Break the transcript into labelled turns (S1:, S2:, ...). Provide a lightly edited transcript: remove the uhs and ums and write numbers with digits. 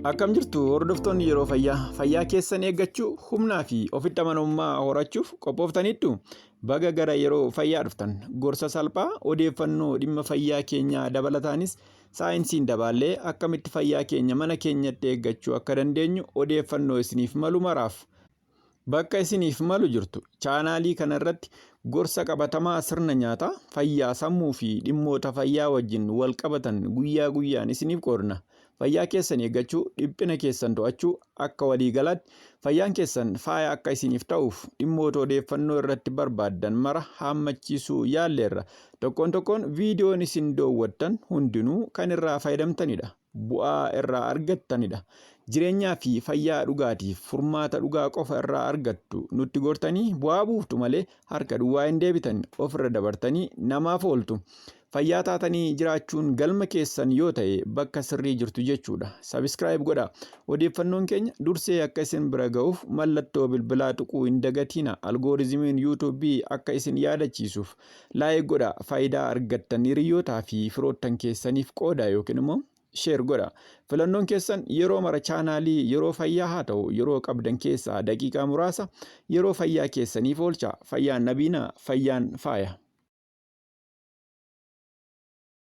S1: Akkam jirtu hordoftoonni yeroo fayyaa fayyaa keessan eeggachuu humnaa fi ofitti amanamummaa horachuuf qophooftaniittu baga gara yeroo fayyaa dhuftan gorsa salphaa odeeffannoo dhimma fayyaa keenyaa dabalataanis saayinsiin dabaallee akkamitti fayyaa keenya mana keenyatti eeggachuu akka dandeenyu odeeffannoo isiniif malu maraaf bakka isiniif malu jirtu. Chaanaalii kana irratti gorsa qabatamaa sirna nyaataa, fayyaa sammuu fi dhimmoota fayyaa wajjin wal qabatan guyyaa guyyaan isiniif qoodna. Fayyaa keessan eeggachuu, dhiphina keessan to'achuu, akka waliigalaatti fayyaan keessan faaya akka isiniif ta'uuf dhimmoota odeeffannoo irratti barbaaddan mara haammachiisuu yaalleerra. Tokkoon tokkoon viidiyoon isin doowwattan hundinuu kan irraa fayyadamtanidha. Bu'aa irraa argattanidha. Jireenyaa fi fayyaa dhugaatiif furmaata dhugaa qofa irraa argattu. Nutti gortanii bu'aa buuftu malee harka duwwaa hin deebitan. Ofirra dabartanii namaaf ooltu. Fayyaa taatanii jiraachuun galma keessan yoo ta'e bakka sirrii jirtu jechuudha. Subscribe godhaa. Odeeffannoon keenya dursee akka isin bira ga'uuf mallattoo bilbilaa tuquu hin dagatiina. Algooriizimiin YouTube akka isin yaadachiisuuf like godhaa. Faayidaa argattan hiriyootaa fi firoottan keessaniif qoodaa yookiin immoo share godha. Filannoon keessan yeroo mara chaanaalii yeroo fayyaa haa ta'u yeroo qabdan keessaa daqiiqaa muraasa yeroo fayyaa keessaniif oolcha. Fayyaan nabiina, fayyaan faaya.